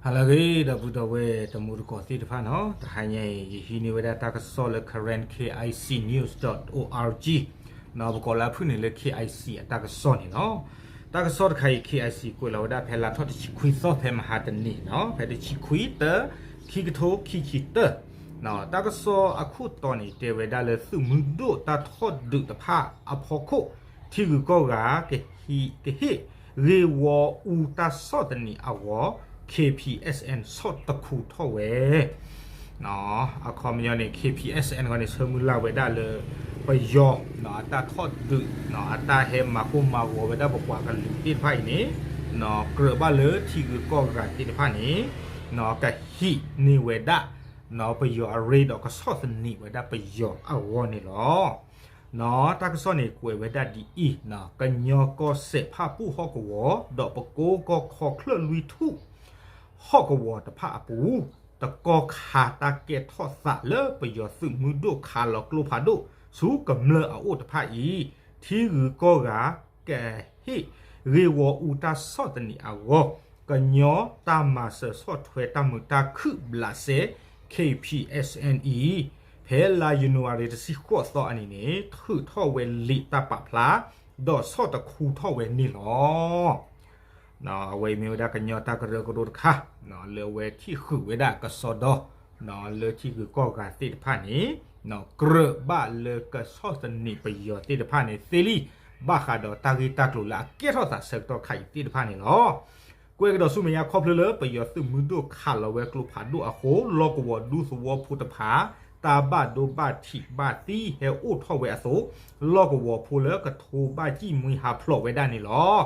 ဟါလၢအဂ့ၤ ဒီပုၢ်ဒီဝဲၢ်တံၤသကိးသ့ၣ်တဖၣ်န့ၣ်, တဟါညါအံၤ ယဟံးန့ၢ်ဝဲဒၣ်တၢ်ကစီၣ်လၢ Karen K I C News dot O R G န့ၣ်, ပကိးလၢအဖုၣ်န့ၣ်လၢ K I C အတၢ်ကစီၣ်န့ၣ်လီၤ. တၢ်ကစီၣ်တခါအံၤ K I C ကွဲးလီၤဝဲဒၣ်ဖဲလါထီၣ်တဆံခွံသီ ဖဲမဟါတနံၤန့ၣ်, ဖဲတဆံခွံ တၢ ခံကထိခံဆံတၢ န့ၣ်, တၢ်ကစီၣ်အခိၣ်တီန့ၣ် တဲဝဲဒၣ်လၢသုးမုၢ်ဒိၣ်တၢ်ထီၣ်ဒုးတဖၣ်အဖီခိၣ် ထံဂုၤကီၢ်ဂၤ ကဟ့ၣ်ဂ့ၢ်ဝီအူတၢ်ဆီၣ်သနံးအဂီၢ် K P S N ဆီၣ်တခူထီၣ်ဝဲ အခီပညီန့ၣ် K P S N ဃီန့ၣ် ဆၢမုၢ်လၢ်ဝဲဒၣ်လၢ ပယီၤ အတၢ်ထီၣ်ဒုး အတၢ်ဟဲမၤကိၢ်မၤဂီၤဝဲဒၣ်ပပှၤကလုာ်သ့ၣ်တဖၣ်အံၤန့ၣ် ကြၢးဘၣ်လၢထံဂုၤကီၢ်ဂၤသ့ၣ်တဖၣ်န့ၣ် ကဟ့ၣ်န့ၢ်ဝဲဒၣ် ပယီၤအရ့ဒီးကဆီၣ်သနံးဝဲဒၣ်ပယီၤအဂီၢ်န့ၣ်လီၤ. တၢ်ကစီၣ်န့ၣ်ကွဲးဝဲဒၣ်ဒ်အံၤ, ကညီကီၢ်စဲၣ်ဖၣ်ပူၣ်ဟီၣ်ကဝီၤ ဒီးပကိကီၢ်ခီချၢၣ်လွံၢ်ထူၣ် ဟီၣ်ကဝီၤတဖၣ်အပူၤ တကီၢ်ခါတၢ်ကဲထီၣ်သးလၢပယီၤသုးမုၢ်ဒိၣ်ခးလီၤကျိဖးဒိၣ် ဆူကမျၢၢ်အအိၣ်တဖၣ်အံၤ ထံဂုၤကီၢ်ဂၤ ကဟ့ၣ်ဂ့ၢ်ဝီအူတၢ်ဆီၣ်သနံးအဂီၢ် ကညီတၢ်မၤစၢၤဆီၣ်ထွဲတၢ်မုာ်တၢ်ခုၣ်ဘျးစဲ K P S N အံၤ ဖဲလါယနူၤအါရံၤတဆံဃိးသီအနံၤန့ၣ် ထုးထီၣ်ဝဲလံာ်တၢ်ပာ်ဖျါ ဒီးဆီၣ်တခူထီၣ်ဝဲန့ၣ်လီၤ. အဝဲအံၤမ့ၢ်ဝဲဒၣ်ကညီတၢ်ကရၢကရိတခါ လၢအဝဲထံၣ်ဃုာ်ဝဲဒၣ်ကစီဒီ လၢထံဂုၤကီၢ်ဂၤသ့ၣ်တဖၣ်န့ၣ် ကြၢးဘၣ်လၢကဆီၣ်သနံးပယီၤသ့ၣ်တဖၣ်န့ၣ် သ့လံ ဘၣ်ဃးဒီးတၢ်ဂ့ၢ်တၢ်ကျိၤလၢအကဲထီၣ်သးဆၢကတီၢ်ခါအံၤသ့ၣ်တဖၣ်န့ၣ်လီၤ. ကွဲးကဒီးဆူမဲာ်ညါခီဖျိလၢပယီၤသုးမုၢ်ဒိၣ်ခးလီၤဝဲကျိဖးဒိၣ်အဃိ လီၢ်ကဝီၤဒူသဝီဖိတဖၣ် တၢ်ဘၣ်ဒိဘၣ်ထံးဘၣ်သံဟဲအိၣ်ထီၣ်ဝဲအသိး လီၢ်ကဝီၤဖိလၢကထိဘၣ်ကံၣ်မှံဟးဖျိးဝဲဒၣ်န့ၣ်လီၤ.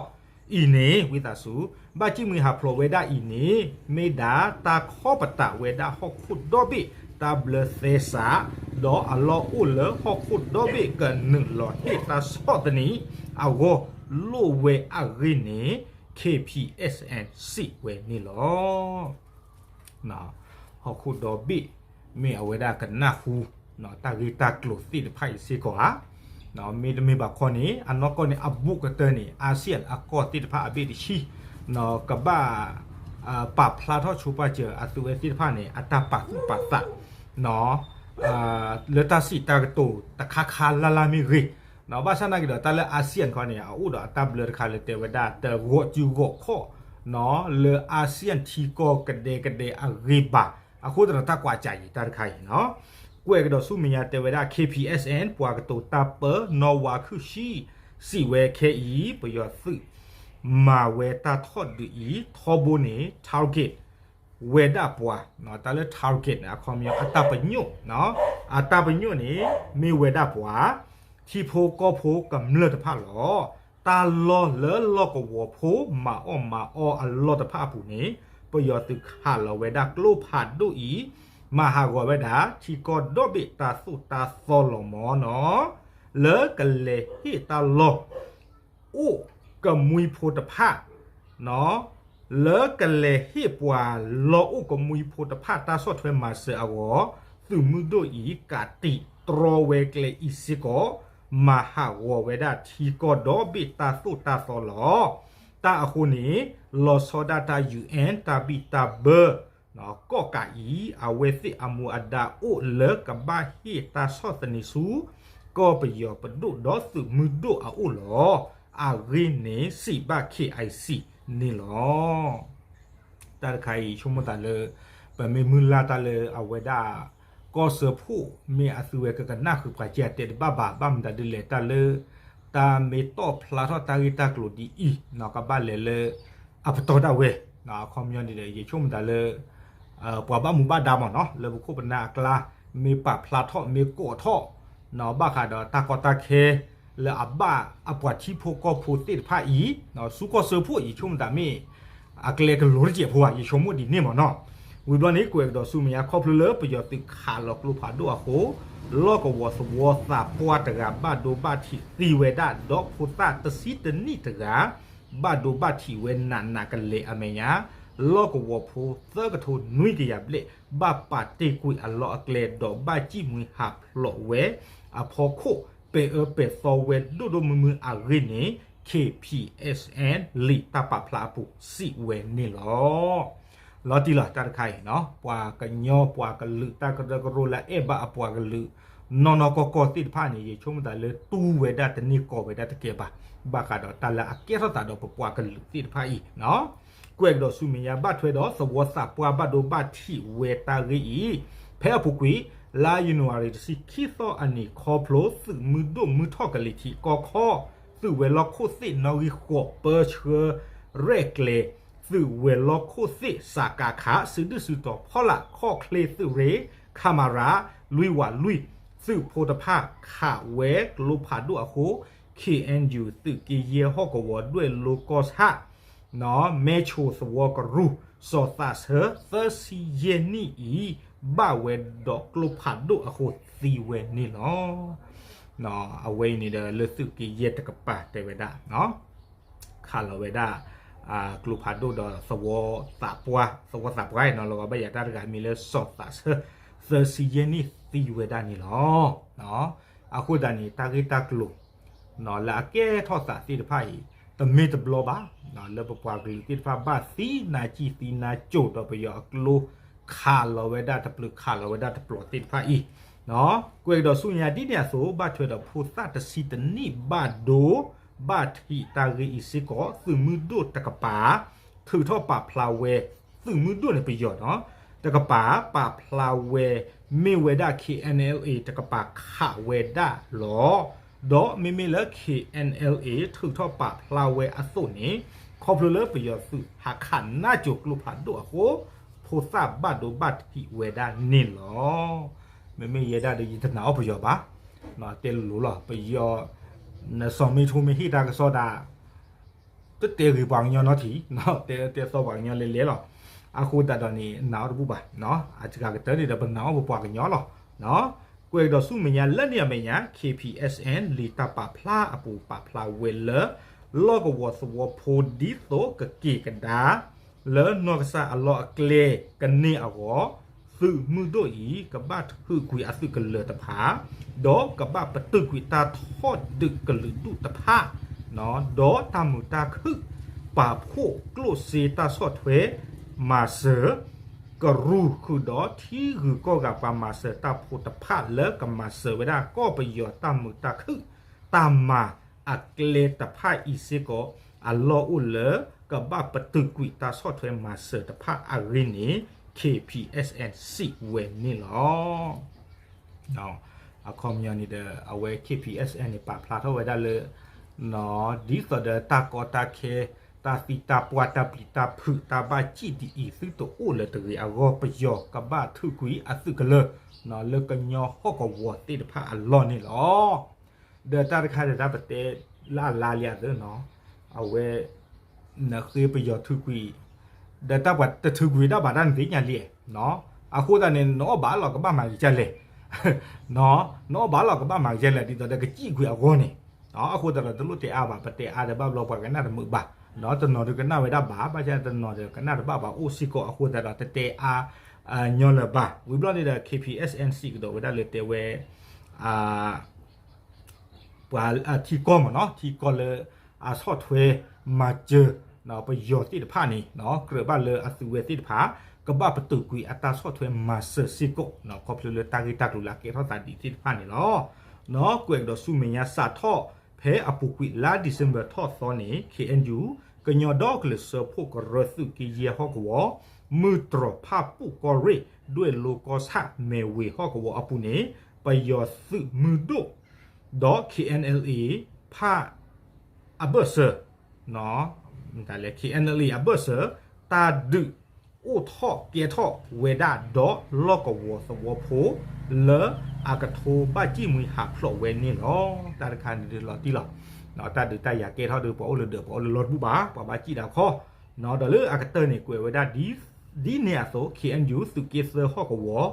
အံၤန့ၣ် ဝံသးစူၤ ဘၣ်ကံၣ်မှံဟးဖျိးဝဲဒၣ်အံၤန့ၣ် မ့ၢ်ဒၣ်တၢ်ခီပတာ်ဝဲဒၣ်ဟီၣ်ခိၣ်ဒီဘ့ၣ်တၢ်ဘျၢသဲစး ဒီးအလီၢ်အိၣ်လၢဟီၣ်ခိၣ်ဒီဘ့ၣ်ကနုာ်လီၤဟ့ၣ်တၢ်ဆီၣ်သနံး အဂီၢ်လိၣ်ဝဲအဂ့ၢ်န့ၣ် K P S N စံးဝဲန့ၣ်လီၤ. ဟီၣ်ခိၣ်ဒီဘ့ၣ် မ့ၢ်အဝဲဒၣ်ကနၢ်ဟူ တၢ်ဂ့ၢ်တၢ်ကျိၤသ့ၣ်တဖၣ်အံၤစ့ၢ်ကီးဧါ. မ့တမ့ၢ်ဘၣ်ခီန့ၣ် အနီၢ်ကီၢ်န့ၣ် အဘူးကတၢၢ်န့ၣ် ASEAN အကီၢ်သ့ၣ်တဖၣ်အဘ့ၣ်တဆံ ကဘၣ် ပာ်ဖျါထီၣ်ဆိပာ်စၢၤအသုဝဲသ့ၣ်တဖၣ်န့ၣ် အတၢ်ပာ်သူၣ်ပာ်သး လၢတၢ်စံးတၢ်ကတိၤတခါခါလၢ်လၢ်မ့ၢ်ဂ့ၤ, ဘၣ်ဆၣ်နာ်က့ဒီး တၢ်လၢ ASEAN ခီန့ၣ် အအိၣ်ဒီးအတၢ်ဘျၢတခါလၢတဲဝဲဒၣ် တဂီၤစုဂီၤခီၣ် လၢ ASEAN ထံကီၢ်ကဒဲကဒဲအဂ့ၢ်ဘၣ်, အဃိသတးဒီးတၢ်ကွၢ်စးယံၤတၢ်တခါအံၤန့ၣ် ကွဲးကဒီးဆူမဲာ်ညါတဲဝဲဒၣ် K P S N ပှၤကတိၤတၢ်ပၢ နီၢ်ဝါခုၣ်ဆံၣ် စံးဝဲခဲအံၤ ပယီၤသုး မၤဝဲတၢ်ထီၣ်ဒုးအံၤ ထီဘိန့ၣ် target ဝဲဒၣ်ပှၤ, တၢ်လၢ target န့ၣ် အခီပညီအတၢ်ပညိၣ်, အတၢ်ပညိၣ်န့ၣ် မ့ၢ်ဝဲဒၣ်ပှၤ ထံဖိကီၢ်ဖိကမျၢၢ်တဖၣ်လီၤ. တၢ်လီၢ်လၢလီၢ်ကဝီၤဖိမၤအီၣ်မၤအီအလီၢ်တဖၣ်အပူၤန့ၣ် ပယီၤသုးခးလီၤဝဲဒၣ်ကျိဖးဒိၣ်အံၤ မၤဟးဂီၤဝဲဒၣ် ထံကီၢ်ဒီဘ့ၣ်တၢ်သိၣ်တၢ်သီလီၤမၢ်နီၤ, လၢကလဲၤဟ့ၣ်တၢ်လီၢ် အိၣ်ကမှံဖိတဖၣ် လၢကလဲၤဟ့ၣ်ပှၤလီၢ်အိၣ်ကမှံဖိတဖၣ်တၢ်ဆီၣ်ထွဲမၤစၢၤအဂီၢ် သုးမုၢ်ဒိၣ်အံၤ ကးတံာ်တြီဝဲကျဲအံၤစ့ၢ်ကီး မၤဟးဂီၤဝဲဒၣ်ထံကီၢ်ဒီဘ့ၣ်တၢ်သိၣ်တၢ်သီလီၤ. တၢ်အဃိန့ၣ် လီၤဆီဒၣ်တၢ် U N တၢ်ဘံၣ်တၢ်ဘၢ ကီၢ်ကးအံၤ အဝဲသ့ၣ်အမူအဒါအိၣ်လၢကဘၣ်ဟ့ၣ်တၢ်ဆီၣ်သနံးဆူ ကီၢ်ပယီၤပဒိၣ်ဒီးသုးမုၢ်ဒိၣ်အအိၣ်လီၤ. အဂ့ၢ်န့ၣ်စံးဘၣ် K I C န့ၣ်လီၤ. တၢ်တခါအံၤ ဆိကမိၣ်သးလၢ ပမ့ၢ်မုၢ်လၢ်တၢ်လၢအဝဲဒၣ် ကီၢ်စၢဖှိၣ် မ့ၢ်အသုဝဲကကနၣ်ဃုာ်ပှၤကဲအတဲတဘၣ်ဘၣ်, ဘၣ်မတၤဒ်လဲၣ် တၢ်လၢ တၢ်မ့ၢ်တီၣ်ဖျါထီၣ်တၢ်ဂ့ၢ်တၢ်ကျိၤဒ်အံၤ ကဘၣ်လဲၤလၢ အပတီၢ်ဒၣ်ဝဲ, အခီပညီန့ၣ်ဒီး ယဆိကမိၣ်သးလၢ ပှၤဘၣ်မူဘၣ်ဒါမ့ၢ်နီၤ လၢပခိၣ်ပနၢ်အကျါ မ့ၢ်ပာ်ဖျါထီၣ် မ့ၢ်ကိးထီၣ် ဘၣ်ဃးဒီးတၢ်ကီတၢ်ခဲ လၢအဘၣ်အပှၤထံဖိကီၢ်ဖိသ့ၣ်တဖၣ်အံၤ ဆူကီၢ်စၢဖှိၣ် ယဆိကမိၣ်သးမ့ၢ် အကျဲကလိၤတစဲးဖိဧါ ယဆိကမိၣ်ဒ်န့ၣ်မ့ၢ်နီၤ. ဝံၤဘျီန့ၣ် ကွဲးကဒီးဆူမဲာ်ညါခီဖျိလၢပယီၤသုးခးလီၤကျိဖးဒိၣ်အဃိ လီၢ်ကဝီၤသဝီသးပှၢ်တဂၤဘၣ်ဒိဘၣ်ထံးသံဝဲဒၣ် ဒီးဖိသၣ်တဆံတနံၣ်တဂၤ ဘၣ်ဒိဘၣ်ထံးဝဲနးနးကလဲာ်အမဲာ်ညါ လီၢ်ကဝီၤဖိသၢကထိနွံကယၤဘျဲၣ် ဘၣ်ပာ်တ့ၢ်ကွံာ်အလီၢ်အကျဲ ဒီးဘၣ်ကံၣ်မှံဟးဖျိးဝဲအဖီခိၣ် ပဲာ်အၢပဲာ်သီဝဲဒိၣ်ဒိၣ်မုၢ်မုၢ်အဂ့ၢ်န့ၣ် K P S N လံာ်တၢ်ပာ်ဖျါအပူၤစံးဝဲန့ၣ်လီၤ. လီၤတံၢ်လီၤ တၢ်တခါအံၤ ပှၤကညီပှၤကလုာ်တၢ်ကရၢကရိလၢအအဲၣ်ဘၣ်အပှၤကလုာ် နီၢ်နီၢ်ကီၢ်ကီၢ်သ့ၣ်တဖၣ်န့ၣ် ယဆိကမိၣ်သးလၢတူၢ်ဝဲဒၣ်တန့ၢ်ကီၢ်ဝဲဒၣ်တကဲဘၣ်. ဘၣ်ဃးဒီးတၢ်လၢအကဲထီၣ်သးဒီးပပှၤကလုာ်သ့ၣ်တဖၣ်အံၤ ကွဲးကဒီးဆူမဲာ်ညါ ဘၣ်ထွဲဒီးသဝီသးပှၢ်ဘၣ်ဒိဘၣ်ထံးဝဲတၢ်ဂ့ၢ်အံၤ ဖဲအပူၤကွံာ် လါယနူၤအါရံၤတဆံခံသီအနံၤ ခီဖျိသုးမုၢ်ဒိၣ်မုၢ်ထီၣ်ကလံၤထံးကီၢ်ခီၣ် သုးဝဲၤလီၢ်ခိၣ်သ့ၣ်နီၣ်ဂံၢ်ဃိး ပၢဆှၢရဲၣ်ကျဲၤ သုးဝဲၤလီၢ်ခိၣ်သ့ၣ် စကခ စုဒုၣ်စုတီၤဖီလာ် ခီၣ်ချ့သုးရ့ၣ် ခမရ လွံၢ်ဝးလွံၢ် သုးဖိတဖၣ်ခးဝဲကျိဖးဒိၣ်အဃိ ခ့ၣ်အဲၣ်ယူၣ် သုးက့ယဲၢ်ဟီၣ်ကဝီၤ ဒွဲၣ်လိကီၢ်ဆၣ် မဲၢ်ဆိသဝီကရူၢ် စီၤသးဆၢ သၢဆံယဲၢ်နံၣ်အံၤ ဘၣ်ဝဲဒီးကျိဖးဒိၣ်အဃိသံဝဲန့ၣ်လီၤ. အဝဲအံၤန့ၣ်ဒီးလၢသုးက့ယဲၢ်တကပၤတဲဝဲဒၣ် ခးလီၤဝဲဒၣ် ကျိဖးဒိၣ်ဒီးသဝီသးပှၢ် သဝီသးပှၢ်အံၤနီၤ လီၤဂာ်ဘၣ်ယၤတၢ်တဂၤမံၤလၢစီၤသးဆၢ သၢဆံယဲၢ်နံၣ်သံဝဲဒၣ်န့ၣ်လီၤ. အဃိသတးန့ၣ် တၢ်ဂ့ၢ်တၢ်ကျိၤ လၢအကဲထီၣ်သးသ့ၣ်တဖၣ်အံၤ တမ့ၢ်တဘျီဘၣ် လၢပပှၤကလုာ်သ့ၣ်တဖၣ်ဘၣ်သံနါစံၣ်သံနါစိၤဒီးပယီၤအကျိ ခးလီၤဝဲဒၣ်တပျုာ်ခးလီၤဝဲဒၣ်တပျီၤသ့ၣ်တဖၣ်အံၤ ကွဲးကဒီးဆူညါဒ်န့ၣ်အသိး ဘၣ်ထွဲဒီးဖိသၣ်တဆံတနံၣ်ဘၣ်ဒိ ဘၣ်ထံးတၢ်ဂ့ၢ်အံၤစ့ၢ်ကီး သုးမုၢ်ဒိၣ်တကပၤ ထုးထီၣ်ပာ်ဖျါဝဲ သုးမုၢ်ဒိၣ်န့ၣ်ပယီၤနီၤ တကပၤပာ်ဖျါဝဲ မ့ၢ်ဝဲဒၣ် ခ့ၣ်အဲၣ်အဲလ်အ့ တကပၤခးဝဲဒၣ်လီၤ. ဒီးမ့မ့ၢ်လၢ ခ့ၣ်အဲၣ်အဲလ်အ့ ထုးထီၣ်ပာ်ဖျါဝဲအသိးန့ၣ် ခီဖျိလၢပယီၤသုးဟးခးနါစိၤကျိဖးဒိၣ်အဃိ ဖိသၣ်ဘၣ်ဒိဘၣ်ထံးဝဲဒၣ်န့ၣ်လီၤ. မ့မ့ၢ်ယဲဒၣ်ဒီးယတနာ်အီၣ်ပယီၤဘၣ်, တဲလိၤလိၤလီၤ ပယီၤ နစီၤမ့ၢ်ထိမ့ၢ်ဟ့ၣ်တၢ်ကစီၣ်ဒၣ် တတဲဂ့ၤပှၤကညီနီတထံၣ်, တဲတဲသီပှၤကညီလဲၤလဲၤလီၤ. အဃိသတးဒီးန့ၣ် နာ်အီၣ်တဘူၣ်ဘၣ်, အစှၤကတၢၢ်န့ၣ်ဒီးပနာ်အီၣ်ပပှၤကညီလီၤ. ကွဲးကဒီးဆူမဲာ်ညါလၢန့ၣ်အမဲာ်ညါ ခ့ၣ်ပံၣ်အဲၣ်စၣ်အဲၣ် လံာ်တၢ်ပာ်ဖျါအပူၤပာ်ဖျါဝဲလၢ လီၢ်ကဝီၤသဝီဖိဒ်သိးကက့ၤကဒါ လၢနီၢ်ကစၢ်အလီၢ်အကျဲကန့ၢ်အဂီၢ် သုးမုၢ်ဒိၣ်အံၤ ကဘၣ်ထုးကွံာ်အသုးကလၢၤတဖၣ် ဒီးကဘၣ်ပတုာ်ကွံာ်တၢ်ထီၣ်ဒုးကလုာ်ဒူၣ်တဖၣ်, ဒီးတၢ်မုာ်တၢ်ခုၣ် ပာ်ဖှိၣ်ကျိၣ်စ့တၢ်ဆီၣ်ထွဲမၤစၢၤ ကရူၢ်ဃုာ်ဒီးထံဂုၤကီၢ်ဂၤပှၤမၤစၢၤတၢ်ဖိတဖၣ်လၢကမၤစၢၤဝဲဒၣ်ကီၢ်ပယီၤတၢ်မုာ်တၢ်ခုၣ် တၢ်မၤအကျဲတဖၣ်အံၤစ့ၢ်ကီး အလီၢ်အိၣ်လၢကဘၣ်ပတုာ်ကွံာ်တၢ်ဆီၣ်ထွဲမၤစၢၤတဖၣ်အဂ့ၢ်န့ၣ် ခ့ၣ်ပံၣ်အဲၣ်စၣ်အဲၣ် စံးဝဲန့ၣ်လီၤ. အခီပညီန့ၣ်ဒီး အဝဲ ခ့ၣ်ပံၣ်အဲၣ်စၣ်အဲၣ်န့ၣ် ပာ်ဖျါထီၣ်ဝဲဒၣ်လၢ ဒ်သိးဒီးတၢ်ကီတၢ်ခဲ တၢ်သံတၢ်ပှၢ် တၢ်ပျံၤတၢ်ဖုး တၢ်ဘၣ်စံၣ်ဒ်အံၤ သုတအိၣ်လၢၤတဂ့ၤအဂီၢ် ပယီၤကဘၣ်ထုးကွံာ်အသုးကလၢၤ လၢကညီဟီၣ်ကဝီၤသ့ၣ်တဖၣ်အလီၢ်န့ၣ်လီၤ. ဒီးတၢ်တခါဒီးတၢ်ပတဲလၢအလါလံအသိးနီၤ အဝဲ နဃ့ပယီၤထုးကွံာ် ဒီးတၢ်ပှၤတထုးကွံာ်ဒၣ်ဘၣ်တၢ်နသ့ၣ်ညါလံ, အဃိသတးန့ၣ် နအီၣ်ဘၣ်လီၤကဘၣ်မၤဂ့ၤကလဲၣ်, နအီၣ်ဘၣ်လီၤကဘၣ်မၤဂ့ၤကလဲၣ် ဒ်သိးဒီးကစံၣ်ကွံာ်အဂီၢ်န့ၣ်, အဃိသတးဒီးတလိၣ်တဲအါဘၣ် ပတဲအါဒီးဘၣ်ဘျီပှၤကနၣ်တမုာ်ဘၣ်, တနီၤဒီးကနၣ်ဝဲဒၣ်ဘၣ် ဘၣ်ဆၣ်တနီၤဒီးကနၣ်တဘၣ်ဘၣ်အိၣ်စ့ၢ်ကီးအဃိသတးဒီးတတဲအါ ညီလၢၤဘၣ်. ဝံၤဘျီန့ၣ်ဒီး ခ့ၣ်ပံၣ်အဲၣ်စၣ်အဲၣ် စံးကဒီးဝဲဒၣ်လၢတဲဝဲ ပှၤထံကီၢ်မ့ၢ်နီၤ ထံကီၢ်လၢအဆီၣ်ထွဲမၤစၢၤ ပယီၤသ့ၣ်တဖၣ်န့ၣ် ကြၢးဘၣ်လၢအသုးဝဲသ့ၣ်တဖၣ် ကဘၣ်ပတုာ်ကွံာ်အတၢ်ဆီၣ်ထွဲမၤစၢၤစ့ၢ်ကီး ခီဖျိလၢတၢ်ဂ့ၢ်တၢ်ကျိၤလၢအကဲထီၣ်သးဒ်သ့ၣ်တဖၣ်န့ၣ်လီၤ. ကွဲးကဒီးဆူမဲာ်ညါစးထီၣ်ဖဲအပူၤကွံာ်လါ December ထီၣ်သီန့ၣ် ခ့ၣ်အဲၣ်ယူၣ် ကညီဒီကလုာ်စၢဖှိၣ်ကရၢသုးက့ယဲၢ်ဟီၣ်ကဝီၤ မုၢ်တြီၤဖၣ်ပူၣ်ကီၢ်ရ့ၣ် ဒွဲၣ်လိကီၢ်ဆၣ် မဲၢ်ဝ့ၤဟီၣ်ကဝီၤအပူၤန့ၣ် ပယီၤသုးမုၢ်ဒိၣ် ဒီး ခ့ၣ်အဲၣ်အဲၣ်အ့ ဖၣ် အဘၢၣ်စၢၤ ခ့ၣ်အဲၣ်အဲၣ်အ့ အဘၢၣ်စၢၤ တၢ်ဒုးအိၣ်ထီၣ်ကဲထီၣ်ဝဲဒၣ်ဒီးလီၢ်ကဝီၤသဝီဖိ လၢအကထိဘၣ်စံၣ်မှံဟးဖျိးဝဲန့ၣ်လီၤ. တၢ်တခါန့ၣ်ဒုးလီၤတံၢ်လီၤ. တၢ်ဒုးတၢ်ယၤကဲထီၣ်ဒီးပှၤအိၣ်လၢဒၢး ပှၤအိၣ်လၢလီၢ်တဘူၣ်ဘၣ် ပှၤဘၣ်စံၣ်တၢ်ခီ ဒီးလၢအကတၢၢ်န့ၣ် ကွဲးဝဲဒၣ် ဒ်န့ၣ်အသိး ခ့ၣ်အဲၣ်ယူၣ် သုးက့သၢဟီၣ်ကဝီၤ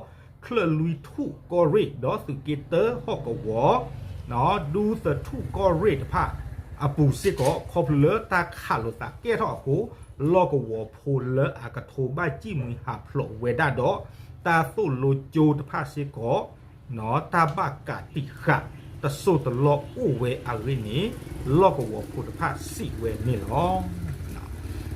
ချၢၣ်လွံၢ်ထူၣ်ကီၢ်ရ့ၣ် ဒီးသုးက့တၢဟီၣ်ကဝီၤ ဒူသထူၣ်ကီၢ်ရ့ၣ်တဖၣ်အပူၤစ့ၢ်ကီး ခီဖျိလၢတၢ်ခးလိာ်သးကဲထီၣ်အဃိ လီၢ်ကဝီၤဖိလၢအကထိဘၣ်စံၣ်မှံဟးဖျိးဝဲဒၣ်ဒီး တၢ်သိၣ်လိကၠိတဖၣ်စ့ၢ်ကီး တၢ်ဘၣ်ကးတံာ်ဃာ်တစိၢ်တလီၢ်အိၣ်ဝဲအဂ့ၢ်န့ၣ် လီၢ်ကဝီၤဖိတဖၣ်စံးဝဲန့ၣ်လီၤ.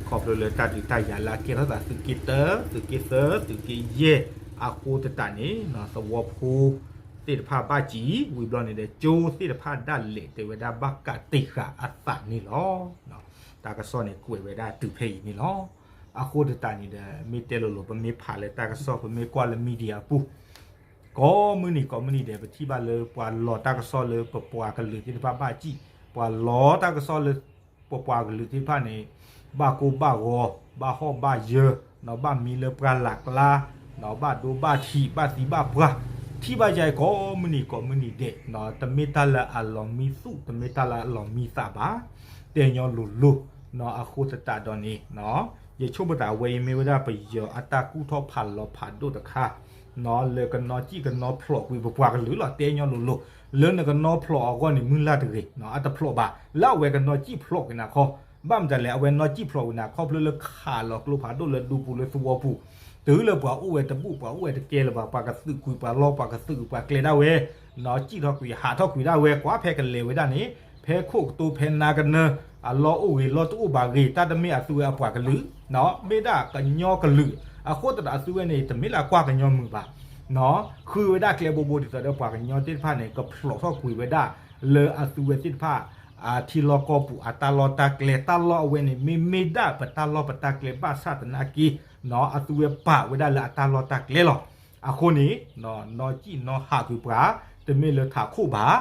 ခီဖျိလၢတၢ်ဒုးတၢ်ယၤလၢအကဲထီၣ်သးသုးက့တၢ သုးက့သၢ သုးက့ယဲၢ် အဃိသတးန့ၣ် သဝီဖိသ့ၣ်တဖၣ်ဘၣ်စံၣ် ဝံၤဘျီန့ၣ်ဒီး ကၠိသ့ၣ်တဖၣ်ဒၣ်လဲာ်တဲဝဲဒၣ်ဘၣ်ကးတ့ၢ်ဃာ်အသးန့ၣ်လီၤ. တၢ်ကစီၣ်န့ၣ်ကွဲးဝဲဒၣ်တုၤဖဲအံၤန့ၣ်လီၤ. အဃိသတးန့ၣ်ဒီး မ့ၢ်တဲလိၤလိၤ ပမ့ၢ်ဖးလၢတၢ်ကစီၣ် ပမ့ၢ်ကွၢ်လၢ media အပူၤ ကိးမုၢ်နံၤကိးမုၢ်နံၤဒီး ပထံၣ်ဘၣ်လၢပှၤလီၤတၢ်ကစီၣ်လၢပပှၤကလုာ်သ့ၣ်တဖၣ်ဘၣ်စံၣ်, ပှၤလီၤတၢ်ကစီၣ်လၢပပှၤကလုာ်သ့ၣ်တဖၣ်န့ၣ် ဘၣ်ကိၢ်ဘၣ်ဂီၤ, ဘၣ်ဟီၣ်ဘၣ်ယၢၤ, ဘၣ်မံလၢပှၢ်လၢ်ကျါ, ဘၣ်ဒိဘၣ်ထံး, ဘၣ်သံဘၣ်ပှၢ်, ထံၣ်ဘၣ်ယၤအံၤကိးမုၢ်နံၤကိးမုၢ်နံၤဒဲး, တမ့ၢ်တၢ်လၢအလီၤမံသူၣ်, တမ့ၢ်တၢ်လၢအလီၤမံသးဘၣ်, တဲညီလိၤလိၤ, အဃိသတးဒီးန့ၣ် ယဆိကမိၣ်သးဝဲအံၤမ့ၢ်ဝဲဒၣ်ပယီၤအတၢ်ကူၣ်ထီၣ်ဖးလီၤဖးဒိၣ်တခါ လၢကနီၣ်စံၣ်ကနီၣ်ဖျိးကွံာ်ပပှၤကလုာ်လီၤ. တဲညီလိၤလိၤ လၢနကနီၣ်ဖျိးအဂီၢ်န့ၣ် မုၢ်လၢ်တဂ့ၤ, အတဖျိးဘၣ်, လၢအဝဲကနီၣ်စံၣ်ဖျိးကွံာ်နၤခီ, ဘၣ်မတၤလဲၣ် အဝဲနီၣ်စံၣ်ဖျိးကွံာ်နၤခီဖျိလၢခးလီၤကျိဖးဒိၣ်လၢဒူပူၤလၢသဝီပူၤ, တုၤလၢပှၤအိၣ်ဝဲတဘူၣ် ပှၤအိၣ်ဝဲတကဲလၢၤဘၣ်, ပှၤကသုးကွံာ်ပှၤလီၢ် ပှၤကသုးကွံာ်ပှၤကျဲဒၣ်ဝဲ, နီၣ်စံၣ်ထီၣ်ကွံာ်ဟးထီၣ်ကွံာ်ဒၣ်ဝဲ ကွၢ်ဖဲကလဲၤဝဲဒၣ်န့ၣ် ဖဲခိၣ်ကတိၤဖဲနါကနၢ အလီၢ်အိၣ်ဂ့ၤလီၢ်တအိၣ်ဘၣ်ဂ့ၤ တၢ်တမ့ၢ်အသုဝဲအပှၤကလုာ်, မ့ၢ်ဒၣ်ကညီကလုာ်, အဃိသတးဒီးအသုဝဲန့ၣ် တမ့ၢ်လၢအကွၢ်ကညီမုာ်ဘၣ်, ဃုဝဲဒၣ်ကျဲဘိဘိဒ်သိးဒီးပှၤကညီသ့ၣ်တဖၣ်န့ၣ် ကဖျိးထီၣ်ကွံာ်ဝဲဒၣ် လၢအသုဝဲသ့ၣ်တဖၣ် အထံလီၢ်ကီၢ်ပူၤအတၢ်လီၢ်တၢ်ကျဲ တၢ်လီၢ်အဝဲန့ၣ် မ့မ့ၢ်ဒၣ်ပတၢ်လီၢ်ပတၢ်ကျဲဘၣ်ဆၣ်သနာ်က့ အသုဝဲပာ်ဝဲဒၣ်လၢအတၢ်လီၢ်တၢ်ကျဲလီၤ. အဃိန့ၣ် နီၣ်စံၣ်နီၣ်ဟးကွံာ်ပှၤ တမ့ၢ်လၢထးခိၣ်ဘၣ်,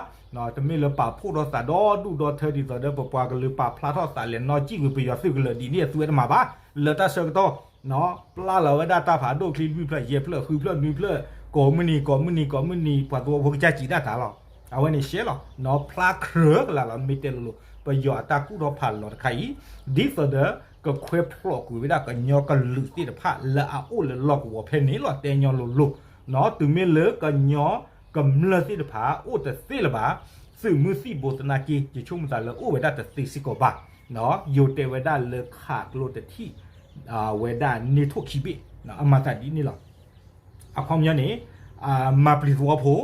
တမ့ၢ်လၢပာ်ဖှိၣ်ထီၣ်သးဒီဒူၣ်ဒီထၢဒ်သိးဒီးပပှၤကလုာ်ပာ်ဖျါထီၣ်သးလဲၤနီၣ်စံၣ်ကွံာ်ပယီၤသုးကလၢာ်ဒ်န့ၣ်အသုဝဲတမၤဘၣ်, လၢတၢ်ဆၢကတီၢ် ပျၢ်လီၤဝဲဒၣ်တၢ်ဖးဒိၣ်ချံလွံၢ်ဖျၢၣ်ယဲၢ်ဖျၢၣ် ဃုဖျၢၣ်နွံဖျၢၣ် ကိးမုၢ်နံၤကိးမုၢ်နံၤကိးမုၢ်နံၤ ပှၤသဝီဖိကစၢ်စံးဒၣ်တၢ်လီၤ. အဝဲန့ၣ်ရှဲလီၤ နီၣ်ဖျါခြၢကလးလီၤ မ့ၢ်တဲလိၤလိၤ ပယီၤအတၢ်ကူၣ်ထီၣ်ဖးလီၤတခါအံၤ ဒ်သိးဒီး ကခွဲးဖျိးကွံာ်ဝဲဒၣ်ကညီကလုာ်သ့ၣ်တဖၣ်လၢအအိၣ်လၢလီၢ်ကဝီၤဖဲန့ၣ်လီၤ တဲညီလိၤလိၤ, နီၣ်တုၤမ့ၢ်လၢကညီကမျၢၢ်သ့ၣ်တဖၣ်အိၣ်တသ့လၢၤဘၣ်, သုးမုၢ်သံၣ်ဘိသနာ်က့ ယဆိကမိၣ်သးလၢအိၣ်ဝဲဒၣ်တသ့စ့ၢ်ကီးဘၣ်, ယိၤတဲဝဲဒၣ်လၢခးကျိတထံၣ် ဝဲဒၣ်န့ၢ်ထိၣ်ခံဘ့ၣ်, အမၤသးဒ်န့ၣ်လီၤ. အခီပညီန့ၣ် မၤပျံၤသဝီဖိ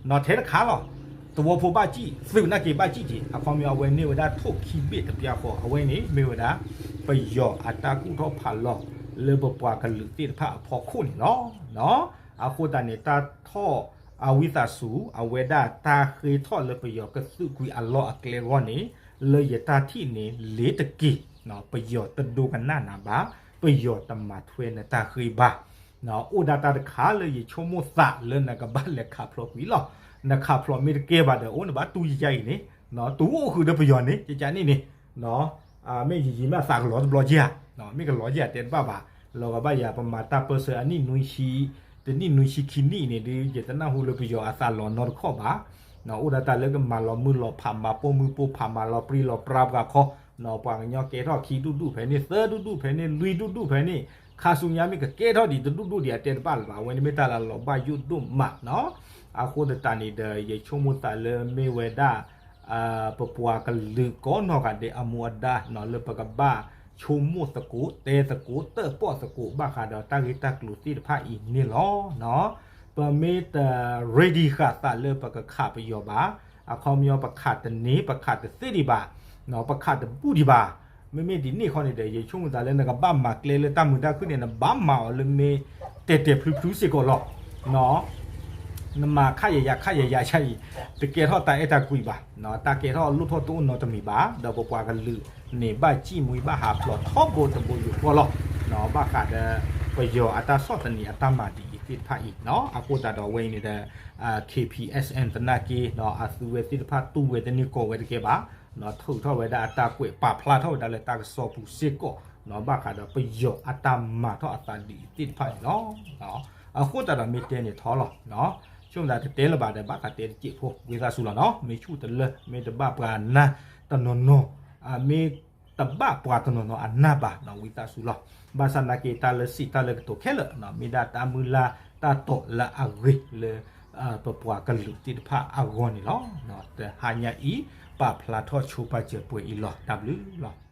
နီၣ်ထဲတခါလီၤ. သဝီဖိဘၣ်စံၣ် သုးနာ်က့ဘၣ်စံၣ်က့ၤ အခီပညီအဝဲန့ၢ်ဝဲဒၣ်ထိၣ်ခံဘ့ၣ်တပျၢ်ဃီ အဝဲန့ၣ်မ့ၢ်ဝဲဒၣ် ပယီၤအတၢ်ကူၣ်ထီၣ်ဖးလီၤ လၢပပှၤကလုာ်သ့ၣ်တဖၣ်အဖီခိၣ်န့ၣ်လီၤ. အဃိသတးန့ၣ် တၢ်ထီၣ်အဝံသးစူၤ အဝဲဒၣ်တၢ်ဃ့ထီၣ်လၢပယီၤကသုးကွံာ်အလီၢ်အကျဲအဂီၢ်န့ၣ် လၢယတၢ်ထံၣ်န့ၣ် လ့ၤတက့ၢ်, ပယီၤတဒိကနၣ်နၤဘၣ်, ပယီၤတမၤထွဲနတၢ်ဃ့ဘၣ် အိၣ်ဒၣ်တၢ်တခါလၢယဆိကမိၣ်သးလၢနကဘၣ်လဲၤခးဖျိးကွံာ်လီၤ. နခးဖျိးမ့ၢ်တကဲဘၣ်ဒီး အိၣ်နဘၣ်တူၢ်ယယါအံၤန့ၣ် တူၢ်အိၣ်ဃုာ်ဒီးပယီၤန့ၣ် ကကန့ၣ်န့ၣ် မ့ၢ်ယယံၤမ့ၢ်အသးကလီၤတဘျီက့ဧါ, မ့ၢ်ကလီၤက့ဧါတဲတဘၣ်ဘၣ်, လီၤဂာ်ဘၣ်ယၤ ပမၤတၢ်ပၢၢ်ဆၢအနံၣ်နွံဆံ, တနံၣ်နွံဆံခံနံၣ်အံၤန့ၣ်ဒီး ယတနၢ်ဟူလၢပယီၤအသးလီၤနီတခီၣ်ဘၣ်. အိၣ်ဒၣ်တၢ်လၢကမၤလီၤမုၢ်လီၤဖး မၤပိာ်မုၣ်ပိာ်ဖး မၤလီၤပြံလီၤပြါပှၤခီ, ပှၤကညီကဲထီၣ်ခံဒူၣ်ဒူၣ်ဖဲန့ၣ် သၢဒူၣ်ဒူၣ်ဖဲန့ၣ် လွံၢ်ဒူၣ်ဒူၣ်ဖဲန့ၣ်, ခါဆူညါမ့ၢ်ကကဲထီၣ်ဒံးတဒူၣ်ဒူၣ်ဒံးအတဲတဘၣ်လၢၤဘၣ်, အဝဲန့ၣ်မ့ၢ်တၢ်လၢလီၤဘၣ်ယိၣ်ဒိၣ်မးနီၤ. အဃိသတးန့ၣ်ဒီး ယဆိကမိၣ်သးလၢမ့ၢ်ဝဲဒၣ် ပပှၤကလုာ်ကိးနီၢ်ဂၤဒဲးအမူအဒါနီၤ လၢပကဘၣ်ဆိကမိၣ်သကိး တဲသကိး တၢၣ်ပီၣ်သကိး ဘၣ်ဃးဒီးတၢ်ဂ့ၢ်တၢ်ကျိၤသ့ၣ်တဖၣ်အံၤန့ၣ်လီၤ. ပမ့ၢ်တ ready ဃာ်သးလၢပကခးပယီၤဘၣ်, အခီပညီပခးတန့ၢ် ပခးတသ့ဒံးဘၣ်, ပခးတဘူၣ်ဒံးဘၣ်. မ့မ့ၢ်ဒ်န့ၣ်ခီန့ၣ်ဒီး ယဆိကမိၣ်သးလၢနကဘၣ်မၤကျဲလၢတၢ်မုာ်တၢ်ခုၣ်န့ၣ် နဘၣ်မၤအီၤလၢမ့ၢ်တဲာ်တဲာ်ဖျုဖျုစ့ၢ်ကီးလီၤ. နမၤခးယၤယၤခးယၤယၤဆါအံၤ တကဲထီၣ်တၢ်အဲၣ်တၢ်ကွံဘၣ်, တၢ်ကဲထီၣ်လိၣ်ထီၣ်တအိၣ်နီတမံၤဘၣ်, ဒီးပပှၤကလုာ်န့ၣ် ဘၣ်စံၣ်မှံဘၣ်ဟးဖျိးထီဘိတဘိယူၢ်ဃီလီၤ. ဘၣ်ဃးဒီး ပယီၤအတၢ်ဆီၣ်သနံးအတၢ်မၤဒ်အံၤသ့ၣ်တဖၣ်အံၤ, အဃိသတးဒီးအဝဲအံၤန့ၣ်ဒီး K P S N သနာ်က့ အသုဝဲသ့ၣ်တဖၣ်တူၢ်ဝဲတန့ၢ်ကီးဝဲတကဲဘၣ်, ထုးထီၣ်ဝဲဒၣ်အတၢ်ကွဲး ပာ်ဖျါထီၣ်ဝဲဒၣ်လၢတၢ်ကစီၣ်ပူၤစ့ၢ်ကီး, ဘၣ်ဃးဒီးပယီၤအတၢ်မၤထီၣ်အသးဒ်အံၤသ့ၣ်တဖၣ်န့ၣ်လီၤ. အဃိသတးဒီးမ့ၢ်တဲန့ၣ်ထီလီၤ. ဆိကမိၣ်သးတတဲလၢၤဘၣ်ဒီး ဘၣ်သးတဲတစဲးဖိ ဝံသးစူၤလီၤနီၤ, မ့ၢ်ဆူၣ်တလၢ မ့ၢ်တဘၣ်ပှၤနၢ်တနီၤနီၤ, မ့ၢ်တဘၣ်ပှၤတနီၤနီၤအနၢ်ဘၣ်နီၤ, ဝံသးစူၤလီၤ. ဘၣ်ဆၣ်သနာ်က့ တၢ်လၢစံးတၢ်လၢကတိၤခဲလၢာ်နီၤ မ့ၢ်ဒၣ်တၢ်မုၢ်လၢ်တၢ်တီၤလၢအဂ့ၤလၢ ပပှၤကလုာ်သ့ၣ်တဖၣ်အဂီၢ်န့ၣ်လီၤ. တဟါညါအံၤ ပာ်ဖျါထီၣ်ဆိပာ်စၢၤပှဲၤအံၤလီၤ. တၢ်ဘျုးလီၤ.